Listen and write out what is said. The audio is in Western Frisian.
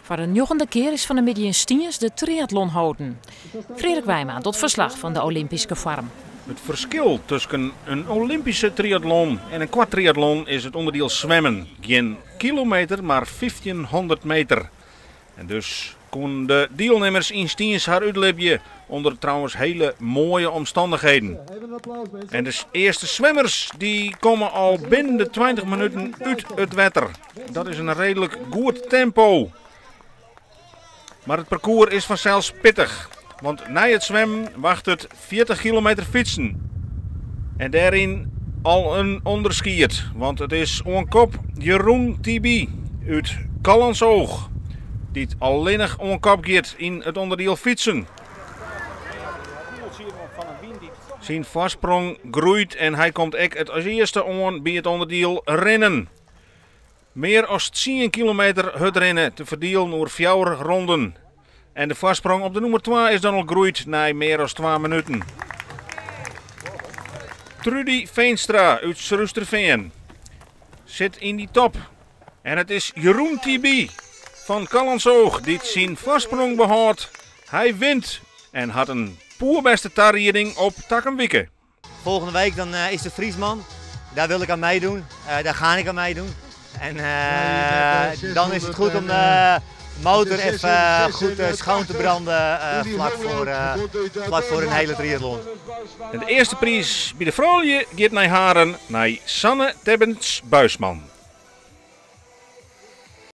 Foar de njoggende kear is fan 'e middei yn Stiens de triatlon holden. Freark Wijma docht ferslach fan de Olympyske foarm. It ferskil tusken in Olympyske triatlon en in koart triatlon is it ûnderdiel swimmen. Gjin kilometer, mar 1500 meter. En dus koenen de dielnimmers yn Stiens har útlibje ûnder trouwens hiele moaie omstannichheden. En de earste swimmers dy komme al binnen de 20 minuten út it wetter. Dat is in reedlik goed tempo. Mar it parkoers is fansels pittich, want nei it swimmen wachtet 40 kilometer fytsen. En dêryn al in ûnderskied, want it is oan kop Jeroen Tibi út Callantsoog, dy't allinnich oan kop giet yn it ûnderdiel fytsen. Syn foarsprong groeit en hy komt ek it as earste oan by it ûnderdiel rinnen. Mear as 10 kilometer hurdrinne te ferdielen oer fjouwer ronden. En de foarsprong op de nûmer 2 is dan al groeid nei mear as 2 minuten. Trudy Veenstra út Surhústerfean sit yn dy top. En it is Jeroen Tibi fan Callantsoog dy't syn foarsprong behâldt. Hy wint en hat in poerbêste tarieding op takom wike. Volgende week dan is de Frysman. Daar wil ik aan meedoen. Daar ga ik aan meedoen. En dan is het goed om de motor even goed schoon te branden vlak voor een hele triathlon. En de earste priis by de froulju giet nei Haren, nei Sanne Tebbens Buisman.